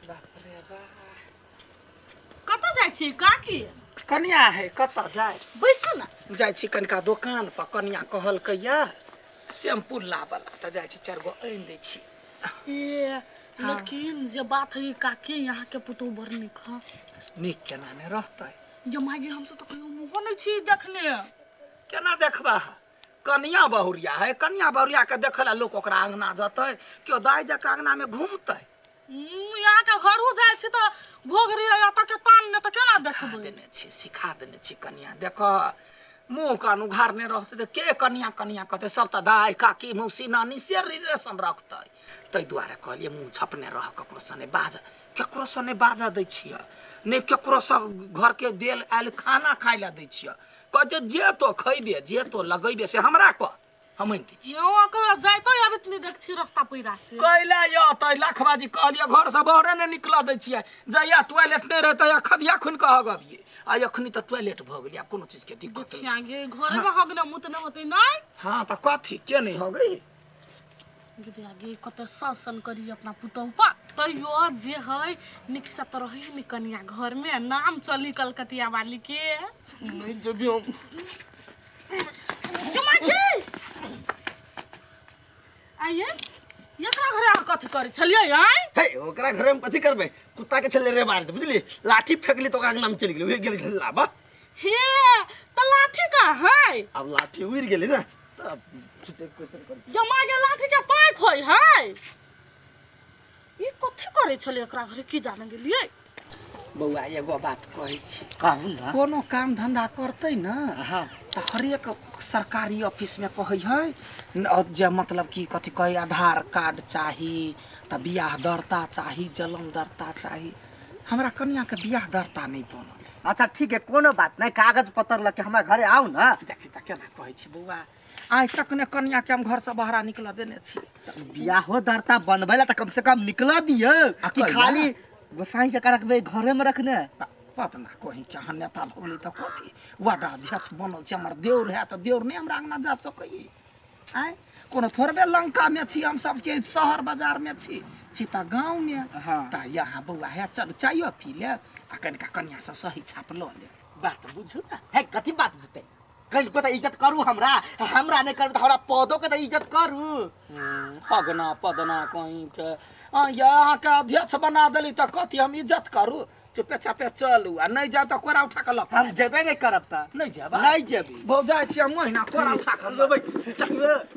बाप रे बा। कतऽ जाइ छी काकी? कनिया है, कतऽ जाय? बैसू ने। जाइ छी कनिका दोकान पर, कनिया कहलकै या शैम्पू लाबऽ ला, तऽ जाइ छी 4 गो आनि दै छी। ए लेकिन जे बात है काकी, यहाँ के पुतोह बड़ नीक है। नीक केना नहि रहतै? जे मागे हमसब तऽ कहियो मुँहो नहि छी देखने। केना देखबा? कनिया बहुरिया है, कनिया बहुरिया के देखै ला लोक ओकरा अंगना जतै? केओ दाइ जकाँ अंगना में घूमतै? यहाँ के घरो जाइ छी तऽ घोघरी एतऽ के तान ने तऽ केना देखबै? देने छी, सिखा देने छी। कनिया देख, मुँह कान उघारने रहतै तऽ के कनिया कनिया कहतै? सब तऽ दाइ काकी मौसी नानी से रिलेशन रखतै। ताहि दुआरे कहलियै मुँह झपने रह, ककरोसँ नहि बाज, ककरोसँ नहि बाजऽ दै छियै, नहि ककरोसँ घरके देल आयल खाना खाइ लए दै छियै। कहै छै जे तो खैबे, जे तो लगैबे से हमरा कह, हम आनि दै छी। यौ ओकरा जाइतो आबैत नहि देख छी रस्ता पैरा से। कैला यौ तऽ लखबाजी कहलियै घरसँ बाहरे नहि निकलऽ दै छियै। जहिया टॉयलेट नहि रहै तहिया खदिया खुनि कऽ हगबियै, आ एखनी तऽ टॉयलेट भऽ गेलै, आब कोनो चीजके दिक्कत नहि। आगे घरे में हगने मुतने होतै नहि? हँ तऽ कथी के नहि हगै? गे आगे कते शासन करी अपना पुतहु पर, तैयो जे है नीक से तऽ रही नि कनिया घर में, नाम चली कलकतिया वाली के। नहीं जेबी हम। आइए एकरा घरे अहाँ कथी करै छलियै आँय? हे ओकरा घरे हम कथी करबै? कुत्ता के छलै रे मारते, बुझली? लाठी फेकली तऽ ओकरा अंगना में चलि गेलै, उहे गेलै छलै लाबा। हे तऽ लाठी कहाँ है? आब लाठी उड़ि गेलै ने तब छुटे क्वेश्चन कर। जमा के लाठी के पाँख होय है? ई कथी करै छलै एकरा घरे की जाने गेलियै। बौआ एगो बात कहै छी। कहू ने। कोनो काम धंधा करतै ने हाँ तऽ हरेक सरकारी ऑफिसमे कहै है जे मतलब कि कथी कहै, आधार कार्ड चाही, तऽ बियाह दर्ता चाही, जन्म दर्ता चाही। हमरा कनियाके बियाह दर्ता नहि बनल। अच्छा ठीक है, कोनो बात नहीं, कागज पत्र लके हमरा घरे आउ ना। देखी तऽ केना कहै छी बौआ, आइ तक ने कनियाके हम घरसँ बाहर निकलऽ देने छी। बियाहो दर्ता बनबै ला तऽ कम से कम निकल दियौ। आ कि कहिया? खाली गोसाई जकाँ रखबै घरे में रखने? पतना कहीं के अहाँ नेता भऽ गेलै तऽ कथी, वार्ड अध्यक्ष बनल छै हमर देउर है तऽ देउर नहि हमरा अङ्गना जा सकैए? आँय, कोनो थोड़बे लंकामे छी हम सबके, शहर बाजारमे छी, छी तऽ गाँवमे। हाँ। तऽ यहाँ बौआ है, चल चायो पी ले आ कनिका कनियासँ सही छाप लऽ ले, बात बुझू ने। हे कथी बात बुझतै? कनिको तऽ इज्जत करू हमरा, हमरा नहि करू तऽ हमरा पदो के तऽ इज्जत करू। हगना पदना कहीं के अहाँके अध्यक्ष बना देली तऽ कथी हम इज्जत करू? चुपे चापे चलू आ नहि जायब तऽ कोरा उठा कऽ लऽ हम जेबे नहि करब तऽ। नहि जेबै? नहि जेबै। भौ जाइ छी हम महीना कोरा उठा कऽ लेबै।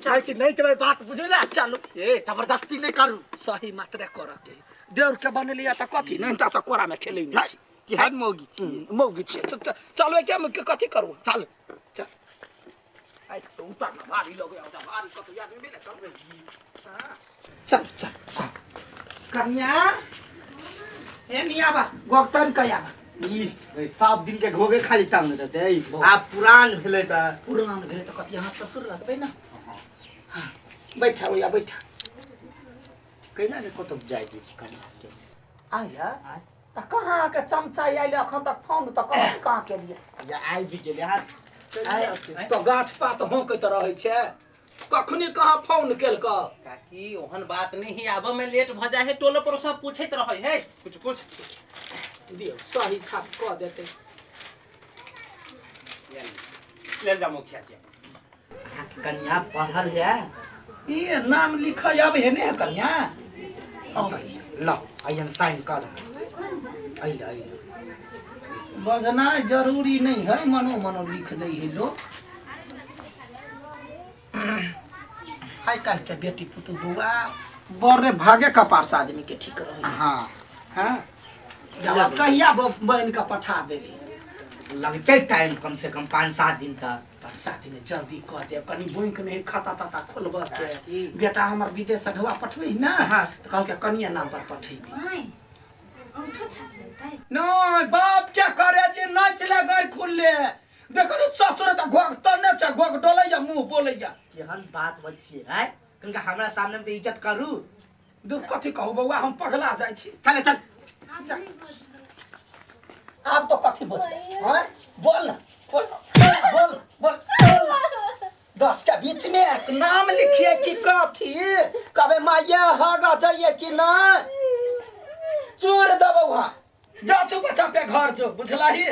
चाहै छी नहि जेबै, बात बुझू ने। चलू। ए जबरदस्ती नहि करू। सही मात्रे करऽ के देउर के बनेलियै तऽ कथी नहि सँ कोरामे खेलै नहि छी। केहन मौगी छी? मौगी छियै। चलबै के हम कथी करू? चल चल। आइ तऽ उतर ना, भारी लगै ओतऽ भारी कतौ आदमी मिले। चलबै, चल चल। कन्या ए नियाबा गोगतन कयाबा। ई सब दिन के घोगे खाली टांग रहते, आब पुरान भेलै तऽ। पुरान भेलै तऽ कथी, अहाँ ससुर रखबै ने। हाँ, बैठा भैया बैठा। कैला ने कतौ जाइ दै छी कनिया के? आया तऽ कहाँ के चमचा आयल अखन तक फोन तऽ कहाँ कहाँ केलियै? या आबि भी गेलै अहाँ। तऽ गाछ पात होंकैत रहै छै, कखनी कहाँ फोन केलक? काकी ओहन बात नहीं है, आबऽ में लेट भ जाए है, टोलो पड़ोस में पूछैत रहे है कुछ कुछ। दियौ सही छाप कऽ देतै। ले जा मुखिया जी। अहाँके कनिया पढ़ल है? ई नाम लिखै अब हे ने कन्या। ल अइयन साइन कऽ दे, अइल अइल। बजनाइ जरूरी नहीं है, मनो मनो लिख दै है लोग। आइ काल्हि के बेटी पुतहु बौआ बड़े भागे कपार से आदमी के ठीक रहे। हाँ हाँ जब आब कहिया बहिन के पठा देली? लगतै टाइम कम से कम 5-7 दिन तक। 5-7 दिन जल्दी कऽ देब, कनि बैंक में खाता ताता खोलबऽ के। बेटा हमर विदेश से ढौआ पठबै ने। हाँ। तऽ कहलकै कनिए नाम पर पठेबी। औंठो छाप लेतै? नहीं बाप क्या करे जे नहीं चले गए खुलले, देखो तो ससुर तऽ घोघ तने छै, घोघ डोलैया मुंह बोलैया। केहन बात बज छियै आँय? कनिका हमरा सामने में तऽ इज्जत करू। दूर कथी कहू बौआ, हम पगला जाइ छी। चल चल। आब तो कथी बचलै? आँय बोल न, बोल बोल बोल बोल। 10 के बीच में नाम लिखिए कि कथी कबे माये हगा जाइए कि नहीं? चोर। जा चुपचाप घर जो, बुझलही?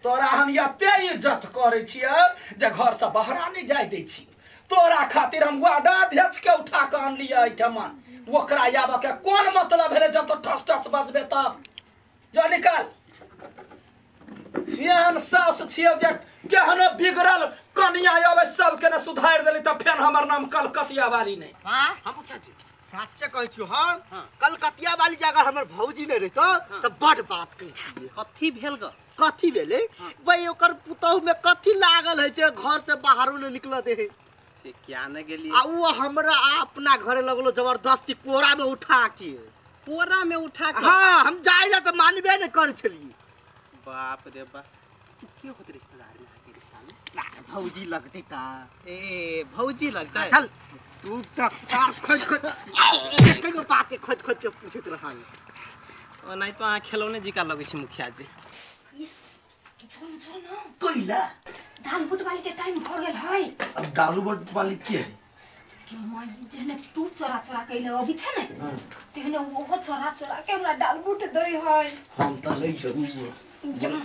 तोरा हम एते इज्जत करै छियै जे घरसँ बहरा नहि जाय दै छी। तोरा खातिर हम वार्डाध्यक्ष के उठा कऽ अनलियै एहिठमा। ओकरा आबऽ के कोन मतलब भेलै जब तो ठस ठस बजबे तब? जो निकाल। एहन सास छियै जे केहनो बिगड़ल कनिया आबै सबके ने सुधारि देली तऽ फेर हमर नाम कलकतिया वाली नहि। हाँ हाँ मुखिया जी। साचे कहै छी हम। हाँ। कलकतिया वाली जे अगर हमर भौजी नहि रहितो तऽ बड बात कहितियै। कथी भेल ग? कथी भेलै भाई? ओकर पुतहु में कथी लागल है से घर से बाहरो नहीं निकल दे है। से क्या न गेली। आ वो हमरा अपना घरे लगलो जबरदस्ती कोरा में उठा के। कोरा में उठा के? हाँ, हम जाय ला तऽ मानबे नहीं करै छलियै। बाप रे बाप, तू के होत रिश्तेदार में आके रिश्ता में? ना, भौजी लगते ता। ए भौजी लगता है। चल तू तऽ आर खोज खोज कहियो बात के खोज खोज के पूछैत रहल। ओ नहीं तो अहाँ खेलौने जी का लगै छै मुखिया जी। इस चल चल ना। कोइला धान बुट वाली के टाइम भऽ गेल है। अब दारू बट वाली के है? कि माँ जेहने तू चोरा चोरा के अइले अभी छै ने, तेहने ओहो चोरा चोरा के हमरा डाल बुट दै है। हम तऽ लै जरूर। जेना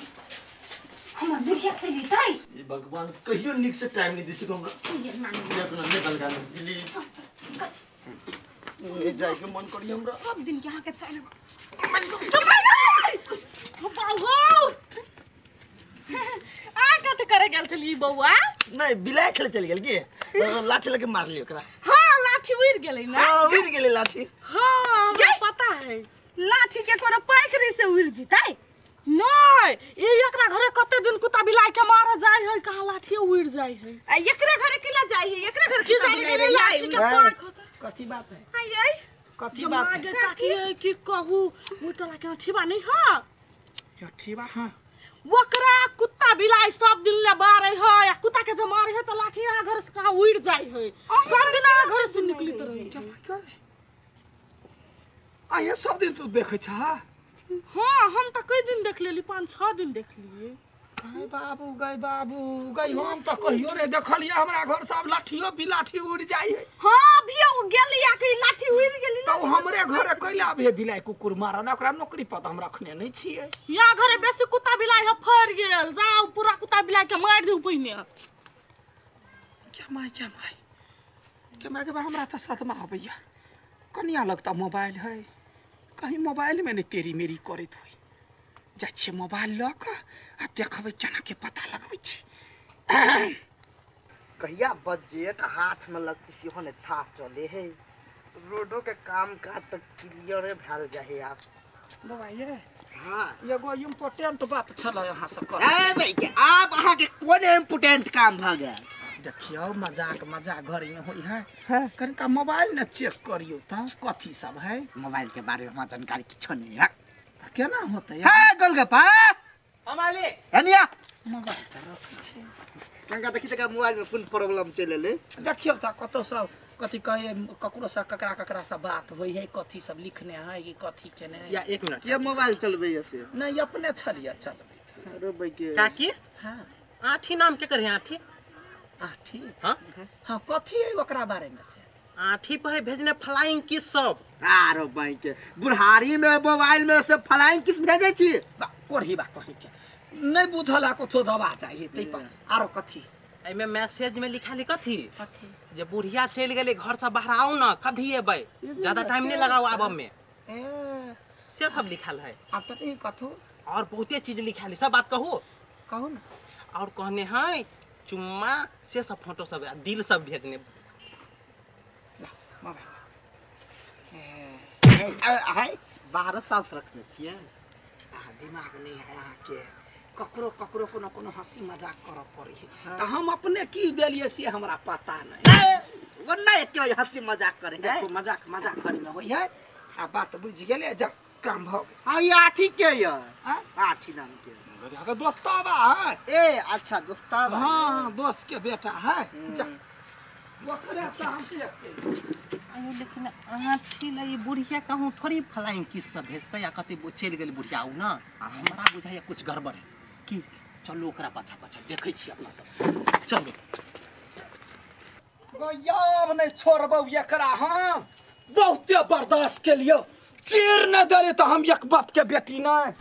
हमर बुढ़िया चलि जेतै। ये भगवान कहियो नीक से टाइम नहीं दै छै हमरा। ये नानी। इतना निकल गया बिजली। चल चल निकल। नहीं जाए के मन करी हमरा। सब दिन के अहाँके चलि बाबू आ कथी करे गेल छली बौआ? नहीं, बिलाय खेले चल गेल की तो लाठी लगे मार लियो ओकरा। हाँ, लाठी उड़ि गेलै ना। हाँ, उड़ गेलै लाठी। हाँ, हमरा पता है। लाठी के कोनो पाखरी से उड़ जेतै? नहीं, ई एकरा घरे कते दिन कुत्ता बिलाइ के मारऽ जाइ है, कहाँ लाठी उड़ि जाइ है। आ एकरे घरे केला जाइ है? एकरे घरे की कुत्ता जानि बिलाइ गेलै रहै? लाठी के पाख होतै। कथी बात है? हाय हाय। कथी जे बात है? मागे काकी है की कहू, मोटला के अठीबा नहीं है? अठीबा? हाँ। ओकरा कुत्ता बिलाइ सब दिन ले बारै है, आ कुत्ता के जब मारै है तऽ लाठी अहाँ घर से कहाँ उड़ि जाइ है। सब दिन अहाँ घर से निकलित रहै है। आ ये सब दिन तू देखै छह? हाँ, हम तऽ कई दिन देख लेली, 5-6 दिन देख लिए। गय बाबू, गय बाबू गय, हम तऽ कहियो नहि देखलियै। हमरा घर से आब लाठियो बिलाठी उड़ि जाइ है। हाँ, अभी ओ गेली आ के लाठी उड़ गेली। तऽ ओ हमरे घरे कैला अभी बिलाइ कुकुर मारल? ओकरा नौकरी पर तऽ हम रखने नहि छियै। यहाँ घरे बेसी कुत्ता बिलाइ है फरि गेल, जाउ पूरा कुत्ता बिलाइ के मारि दियौ पहिने। क्या माय, क्या माय, क्या माय के बा, हमरा तऽ सदमा अबैया। कनिया लग तऽ मोबाइल है, कहीं मोबाइलमे नहि तेरी मेरी करैत होइ। जाइ छियै मोबाइल लऽ कऽ आ देखबै केना के पता लगबै छी। कहिया बजट हाथ में लगती सेहो ने था चले है। रोडो के काम काज तऽ क्लियरे भेल जाए आब। बौआ ये। हाँ। एगो इम्पोर्टेंट बात छलै अहाँ से कर। ए भाई के आब अहाँ के कोन इम्पोर्टेंट काम भऽ गेल? देखियौ, मजाक मजाक घरमे होइ है। कनिका मोबाइल ने चेक करियौ तऽ कथी सब है। मोबाइल के बारे में हमरा जानकारी किछो नहीं है। तऽ केना होतै? है गोलगप्पा। हम मालिक। हनिया। मोबाइल तऽ रखै छै। कनिका देखी तऽ मोबाइल में कोन प्रॉब्लम चलि एलै। देखियौ तऽ कतौ सब कथी कहै, ककरो से ककरा ककरा से बात होइ है, कथी सब लिखने है कि कथी केने है। या एक मिनट। के मोबाइल चलबैया से? नहि, अपने छलियै चलबैत। अरे भाई के काकी। हाँ। आठी नाम के करे आठी? आठी? हाँ। हाँ, कथी है ओकरा बारे में से? आठी पर है भेजने फ्लाइंग किस सब। आरो भाई के बुढ़ारी में मोबाइल में से फ्लाइंग किस भेजै छी? बा कोढ़ी बा कहीं के नहि बुझल है, कथो दबा जाइ तै पर आरो कथी। एहिमे मैसेज में लिखा कथी? कथी? जे बुढ़िया चलि गेलै घर से बाहर, आउ न कभी एबै, ज्यादा टाइम नहीं लगाओ आबऽ में। ए से सब लिखल है। आब तऽ ई कथू और बहुते चीज लिखल है, सब बात कहू? कहू ने। और कहने है चुम्मा से सब फोटो सब आ दिल सब भेजने। ला मोबाइल। है 12 साल से रखने छियै। अहाँ दिमाग नहि है अहाँके। ककरो ककरो कोनो कोनो हंसी मजाक करऽ पड़ै है तऽ हम अपने की देलियै से हमरा पता नहि। ओ नहि क्यों हंसी मजाक करे है। देखो, मजाक मजाक करे में होइ है आ बात बुझि गेलै, जा काम भऽ गेल। हाँ, ई आठी के य? आँ? आठी नाम के के दोस्ताबा है। ए अच्छा, दोस्ताबा। हाँ, दोस्त के बेटा है, जा ओकरे से हम चेक केलियै। अयो, लेकिन आठी ला ई बुढ़िया कहूँ थोड़ी फ्लाइंग किस सब भेजतै? या कते चलि गेल बुढ़िया उ न, आ हमरा बुझाइया कुछ गड़बड़ है की। चलू ओकरा पाछा पाछा देखै छी अपना सब, चलू। गयाब नहि छोड़बौ एकरा, हम बहुते बर्दाश्त केलियौ, चीर नहि देली तऽ हम एक बाप के बेटी नहि।